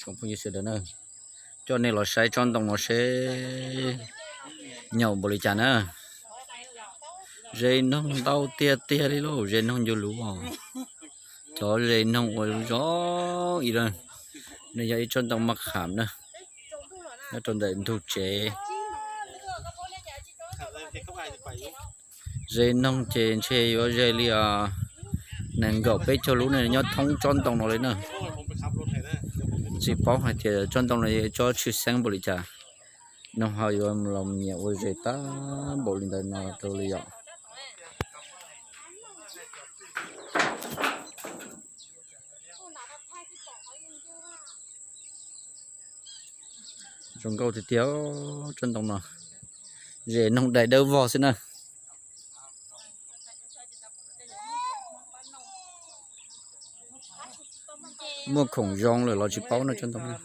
Tsoom phooj ywg sawv daws na, coj nej los saib tsob ntoo no seb nyaum npaum li cas na. Ze noog ntau tiag tiag li lauj, ze noog ncuj luv os. Cov ze noog uas zoo ib, nws yog ib tsob ntoo maj kham na, nyob rau ntawm ntug tsev. Ze noog ces ntshe yuav ze li nees nkaum peb caug lub ne nyob thoob tsob ntoo no li na. Tsis paub hais tias tsob ntoo no yog tsob tshwj xeeb npaum li cas, noog ho yuav los nyiam ua zes tag npaum li ntawd no rau li yom. Zoo nkauj tiag tiag tsob ntoo no, zes noog dai dawb vog xwb na. Muaj khoom zoo lawm los tsis paub no tsob ntoo no.